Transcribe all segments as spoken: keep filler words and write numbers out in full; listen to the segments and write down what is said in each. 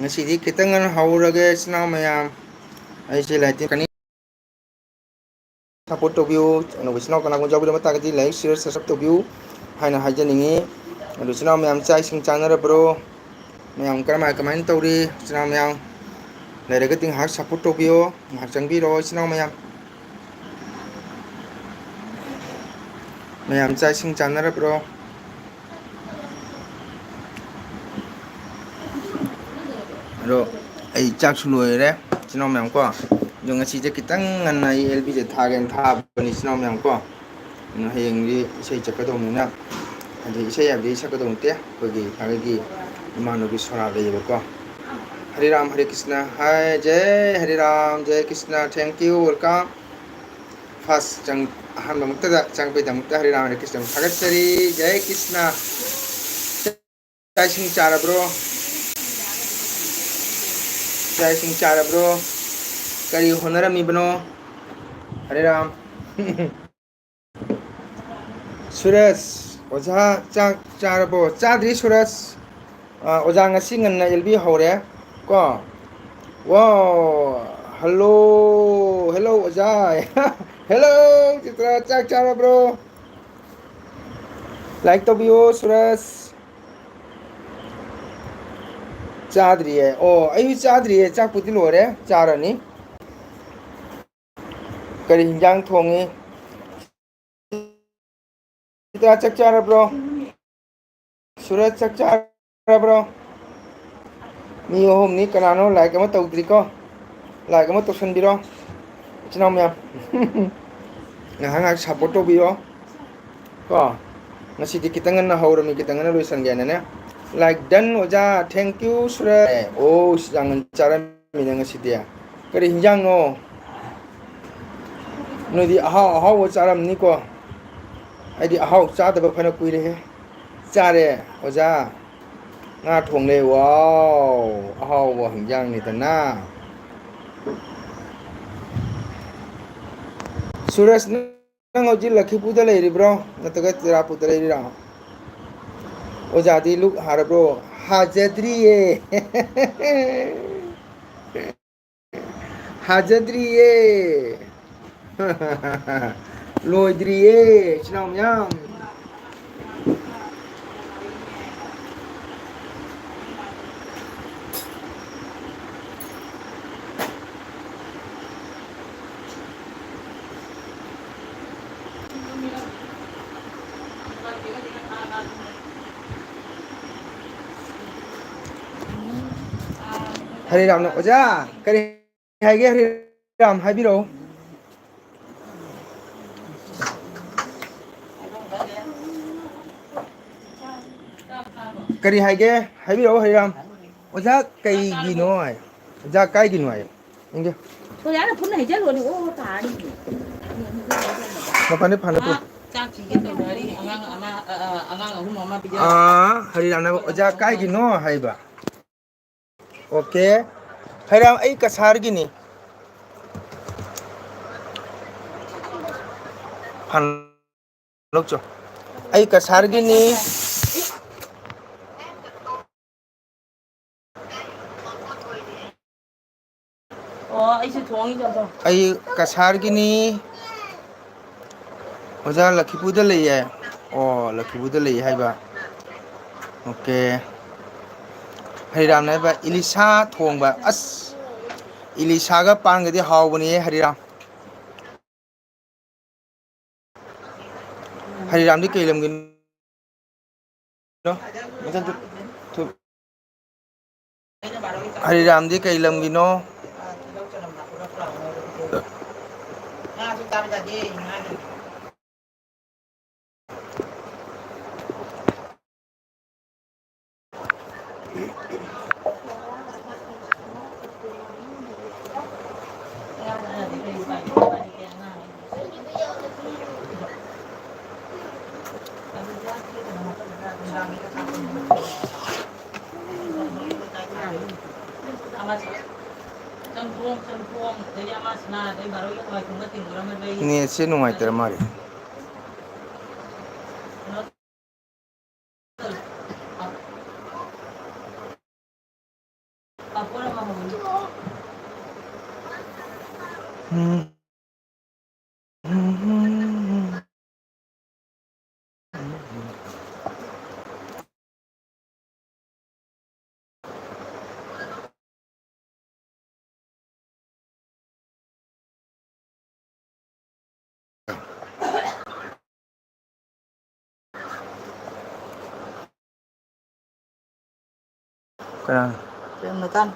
ꯉꯁꯤꯗꯤ ꯈꯤꯇꯪ ꯉꯟꯅ ꯍꯧꯔꯒꯦ, ꯏꯆꯤꯟ ꯏꯅꯥꯎ ꯃꯌꯥꯝ꯫ ꯑꯩꯁꯦ ꯂꯥꯏꯔꯤꯛ ꯇꯝꯀꯅꯤ꯫ ꯁꯞꯄꯣꯔꯠ ꯇꯧꯕꯤꯌꯨ꯫ ꯑꯅꯧꯕ ꯏꯆꯤꯟ ꯏꯅꯥꯎ ꯀꯅꯥꯒꯨꯝꯕ ꯌꯥꯎꯕꯤꯔꯝꯕ ꯇꯥꯔꯒꯗꯤ ꯂꯥꯏꯛ, ꯁꯤꯌꯔ, ꯁꯕꯁꯀ꯭ꯔꯥꯏꯕ ꯇꯧꯕꯤꯌꯨ ꯍꯥꯏꯅ ꯍꯥꯏꯖꯅꯤꯡꯉꯤ꯫ ꯑꯗꯨ ꯏꯆꯤꯟ ꯏꯅꯥꯎ ꯃꯌꯥꯝ ꯆꯥꯛ ꯏꯁꯤꯡ ꯆꯥꯅꯔꯕ꯭ꯔꯣ? ꯃꯌꯥꯝ ꯀꯔꯝꯍꯥꯏ, ꯀꯃꯥꯏꯅ ꯇꯧꯔꯤ? ꯏꯆꯤꯟ ꯏꯅꯥꯎ ꯃꯌꯥꯝ ꯂꯩꯔꯒꯗꯤ ꯉꯥꯏꯍꯥꯛ ꯁꯞꯄꯣꯔꯠ ꯇꯧꯕꯤꯌꯣ, ꯉꯥꯏꯍꯥꯛ ꯆꯪꯕꯤꯔꯣ ꯏꯆꯤꯟ ꯏꯅꯥꯎ ꯃꯌꯥꯝ꯫ ꯃꯌꯥꯝ ꯆꯥꯛ ꯏꯁꯤꯡ ꯆꯥꯅꯔꯕ꯭ꯔꯣ? ꯑꯗꯣ ꯑꯩ ꯆꯥꯛꯁꯨ ꯂꯣꯏꯔꯦ, ꯏꯆꯤꯟ ꯏꯅꯥꯎ ꯃꯌꯥꯝ ꯀꯣ꯫ ꯑꯗꯣ ꯉꯁꯤꯁꯦ ꯈꯤꯇꯪ ꯉꯟꯅ ꯑꯩ ꯑꯦꯜ ꯕꯤꯁꯦ ꯊꯥꯒꯦꯅ ꯊꯥꯕꯅꯤ, ꯏꯆꯤꯟ ꯏꯅꯥꯎ ꯃꯌꯥꯝ ꯀꯣ꯫ ꯑꯗꯨꯅ ꯍꯌꯦꯡꯗꯤ ꯏꯁꯩ ꯆꯠꯀꯗꯧꯅꯤꯅ, ꯍꯥꯏꯗꯤ ꯏꯁꯩ ꯍꯥꯏꯕꯗꯤ ꯁꯛꯀꯗꯧ ꯅꯠꯇꯦ, ꯑꯩꯈꯣꯏꯒꯤ ꯊꯥꯒꯩꯒꯤ ꯏꯃꯥꯟꯅꯕꯒꯤ ꯁꯣꯔꯥꯠ ꯂꯩꯌꯦꯕꯀꯣ꯫ ꯍꯔꯦ ꯔꯥꯝ ꯍꯔꯦ ꯀ꯭ꯔꯤꯁꯅ, ꯍꯥꯏ ꯖꯦ ꯍꯔꯦ Ram J Krishna, thank you, welcome꯫ First ꯆꯪ-, ꯑꯍꯥꯟꯕꯃꯛꯇꯗ ꯆꯪꯕꯩꯗꯃꯛꯇ ꯍꯔꯦ ꯔꯥꯝ ꯍꯔꯦ ꯀ꯭ꯔꯤꯁꯅ ꯊꯥꯒꯠꯆꯔꯤ꯫ ꯖꯦ ꯀ꯭ꯔꯤꯁꯅ꯫ ꯆꯥꯛ ꯏꯁꯤꯡ ꯆꯥꯔꯕ꯭ꯔꯣ? ꯆꯥꯛ ꯏꯁꯤꯡ ꯆꯥꯔꯕ꯭ꯔꯣ? ꯀꯔꯤ ꯍꯣꯠꯅꯔꯝꯃꯤꯕꯅꯣ? ꯍꯔꯦ ꯔꯥꯝ꯫ ꯁꯨꯔꯖ, ꯑꯣꯖꯥ ꯆꯥꯛ ꯆꯥꯔꯕꯣ? ꯆꯥꯗ꯭ꯔꯤ ꯁꯨꯔꯖ꯫ ꯑ, ꯑꯣꯖꯥ ꯉꯁꯤ ꯉꯟꯅ ꯑꯦꯜ ꯕꯤ ꯍꯧꯔꯦ ꯀꯣ꯫ ꯋꯥꯎ, ꯍꯜꯂꯣ, ꯍꯦꯜꯂꯣ ꯑꯣꯖꯥ꯫ ꯍꯦꯜꯂꯣ ꯆꯤꯇ꯭ꯔꯥ, ꯆꯥꯛ ꯆꯥꯔꯕ꯭ꯔꯣ? ꯂꯥꯏꯛ ꯇꯧꯕꯤꯌꯣ ꯁꯨꯔꯖ꯫ ꯆꯥꯗ꯭ꯔꯤꯌꯦ꯫ ꯑꯣ, ꯑꯩꯁꯨ ꯆꯥꯗ꯭ꯔꯤꯌꯦ, ꯆꯥꯛꯄꯨꯗꯤ ꯂꯣꯏꯔꯦ, ꯆꯥꯔꯅꯤ꯫ ꯀꯔꯤ ꯍꯤꯟꯖꯥꯡ ꯊꯣꯡꯉꯤ? ꯆꯤꯇ꯭ꯔꯥ, ꯆꯥꯛ ꯆꯥꯔꯕ꯭ꯔꯣ? ꯁꯨꯔꯖ, ꯆꯥꯛ ꯆꯥꯔꯕ꯭ꯔꯣ? ꯃꯤ ꯑꯍꯨꯝꯅꯤ, ꯀꯅꯥꯅꯣ ꯂꯥꯏꯛ ꯑꯃ ꯇꯧꯗ꯭ꯔꯤꯀꯣ? ꯂꯥꯏꯛ ꯑꯃ ꯇꯧꯁꯟꯕꯤꯔꯣ, ꯏꯆꯤꯟ ꯏꯅꯥꯎ ꯃꯌꯥꯝ꯫ ꯉꯥꯏꯍꯥꯛ ꯉꯥꯏꯍꯥꯛ ꯁꯞꯄꯣꯔꯠ ꯇꯧꯕꯤꯔꯣ ꯀꯣ꯫ ꯉꯁꯤꯗꯤ ꯈꯤꯇꯪ ꯉꯟꯅ ꯍꯧꯔꯝꯃꯤ, ꯈꯤꯇꯪ ꯉꯟꯅ ꯂꯣꯏꯁꯟꯒꯦꯅꯅꯦ꯫ ꯂꯥꯏꯛ ꯗꯟ ꯑꯣꯖꯥ, thank you ꯁꯨꯔꯖ꯫ ꯑꯣ, ꯌꯥꯝ ꯉꯟꯅ ꯆꯥꯔꯝꯃꯤꯅꯦ ꯉꯁꯤꯗꯤ꯫ ꯀꯔꯤ ꯍꯤꯟꯖꯥꯡꯅꯣ? ꯅꯣꯏꯗꯤ ꯑꯍꯥꯎ ꯑꯍꯥꯎꯕ ꯆꯥꯔꯝꯅꯤꯀꯣ꯫ ꯑꯩꯗꯤ ꯑꯍꯥꯎ ꯆꯥꯗꯕ ꯐꯅ ꯀꯨꯏꯔꯦꯍꯦ꯫ ꯆꯥꯔꯦ ꯑꯣꯖꯥ꯫ ꯉꯥ ꯊꯣꯡꯂꯦ꯫ ꯋꯥꯎ! ꯑꯍꯥꯎꯕ ꯍꯤꯟꯖꯥꯡꯅꯤꯗꯅ꯫ ꯁꯨꯔꯖ, ꯅꯪ ꯍꯧꯖꯤꯛ ꯂꯈꯤꯄꯨꯔꯗ ꯂꯩꯔꯤꯕ꯭ꯔꯣ? ꯅꯠꯇ꯭ꯔꯒ ꯆꯨꯔꯥꯄꯨꯔꯗ ꯂꯩꯔꯤꯔꯣ? ꯑꯣꯖꯥꯗꯤ ꯂꯨꯛ ꯍꯥꯔꯕ꯭ꯔꯣ? ꯍꯥꯖꯗ꯭ꯔꯤꯌꯦ꯫ ꯍꯥꯖꯗ꯭ꯔꯤꯌꯦ꯫ ꯂꯣꯏꯗ꯭ꯔꯤꯌꯦ, ꯏꯆꯤꯟ ꯏꯅꯥꯎ ꯃꯌꯥꯝ꯫ ꯍꯔꯦ ꯔꯥꯝꯅ ꯑꯣꯖꯥ ꯀꯔꯤ ꯍꯥꯏꯒꯦ? ꯍꯔꯦ ꯔꯥꯝ ꯍꯥꯏꯕꯤꯔꯛꯑꯣ꯫ ꯀꯔꯤ ꯍꯥꯏꯒꯦ? ꯍꯥꯏꯕꯤꯔꯛꯑꯣ ꯍꯔꯦ ꯔꯥꯝ꯫ ꯑꯣꯖꯥ ꯀꯩꯒꯤꯅꯣ ꯍꯥꯏ꯫ ꯑꯣꯖꯥ ꯀꯥꯏꯒꯤꯅꯣ ꯍꯥꯏ꯫ ꯌꯦꯡꯒꯦ꯫ ꯊꯣꯏꯔꯥꯡꯅ ꯐꯨꯟꯅ ꯍꯩꯖꯜꯂꯣꯅꯦ꯫ ꯑꯣ, ꯇꯥꯔꯅꯤ꯫ ꯃꯄꯥꯟꯗ ꯐꯥꯟꯗ ꯄꯨ꯫ ꯆꯥꯛ ꯊꯤꯒꯦ ꯇꯧꯅꯔꯤ꯫ ꯑꯉꯥꯡ ꯑꯃ, ꯑ, ꯑ, ꯑꯉꯥꯡ ꯑꯍꯨꯝ ꯑꯃ ꯄꯤꯖꯔ-꯫ ꯑꯥ, ꯍꯔꯦ ꯔꯥꯝꯅ ꯑꯣꯖꯥ ꯀꯥꯏꯒꯤꯅꯣ ꯍꯥꯏꯕ꯫ ꯑꯣꯀꯦ꯫ ꯍꯔꯦ ꯔꯥꯝ, ꯑꯩ ꯀꯁꯥꯔꯒꯤꯅꯤ꯫ ꯐꯥꯟ-, ꯂꯧꯆꯣ꯫ ꯑꯩ ꯀꯁꯥꯔꯒꯤꯅꯤ꯫ ꯑꯣ, ꯑꯩꯁꯨ ꯊꯣꯡꯉꯤ ꯆꯠꯂꯣ꯫ ꯑꯩ ꯀꯁꯥꯔꯒꯤꯅꯤ꯫ ꯑꯣꯖꯥ ꯂꯛꯈꯤꯄꯨꯔꯗ ꯂꯩꯌꯦ꯫ ꯑꯣ, ꯂꯛꯈꯤꯄꯨꯔꯗ ꯂꯩꯌꯦ ꯍꯥꯏꯕ꯫ ꯑꯣꯀꯦ꯫ ꯍꯔꯦ ꯔꯥꯝꯅ ꯍꯥꯏꯕ ꯏꯂꯤꯁꯥ ꯊꯣꯡꯕ꯫ ꯑꯁ, ꯏꯂꯤꯁꯥꯒ ꯄꯥꯟꯒꯗꯤ ꯍꯥꯎꯕꯅꯦꯍꯦ, ꯍꯔꯦ ꯔꯥꯝ꯫ ꯍꯔꯦ ꯔꯥꯝꯗꯤ ꯀꯩ ꯂꯝꯒꯤꯅꯣ? ꯍꯔꯦ ꯔꯥꯝꯗꯤ ꯀꯩ ꯂꯝꯒꯤꯅꯣ? ꯅꯦꯠꯁꯦ ꯅꯨꯡꯉꯥꯏꯇ꯭ꯔ ꯃꯥꯜꯂꯦ꯫ ꯎꯝ꯫ ꯀꯅꯥꯅꯣ? ꯄ꯭ꯔꯦꯝꯂꯇꯥꯅ꯫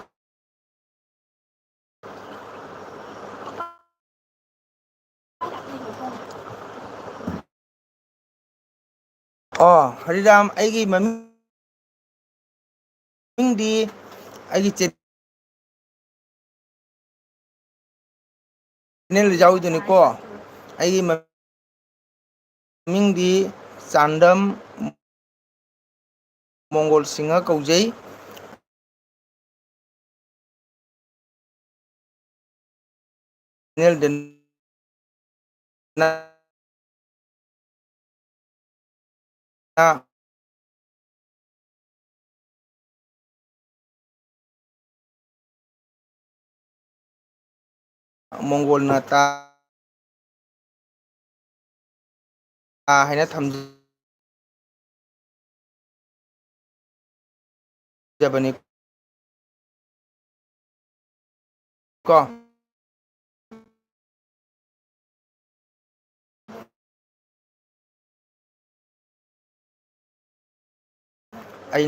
ꯑꯣ, ꯍꯔꯤꯔꯥꯝ, ꯑꯩꯒꯤ ꯃꯃꯤꯡꯗꯤ, ꯑꯩꯒꯤ ꯆꯦ-, ꯆꯦꯅꯦꯜꯗ ꯌꯥꯎꯔꯤꯗꯨꯅꯤꯀꯣ꯫ ꯑꯩꯒꯤ ꯃꯃꯤꯡꯗꯤ ꯆꯥꯟꯗꯝ ꯃꯣꯡꯒꯣꯜ ꯁꯤꯡꯍ ꯀꯧꯖꯩ꯫ ꯆꯦꯅꯦꯜꯗꯅ ꯃꯣꯡꯒꯣꯜꯅ ꯇꯥ ꯍꯥꯏꯅ ꯊꯝꯖꯕꯅꯤ꯫ ꯀꯣ꯫ ꯑꯩ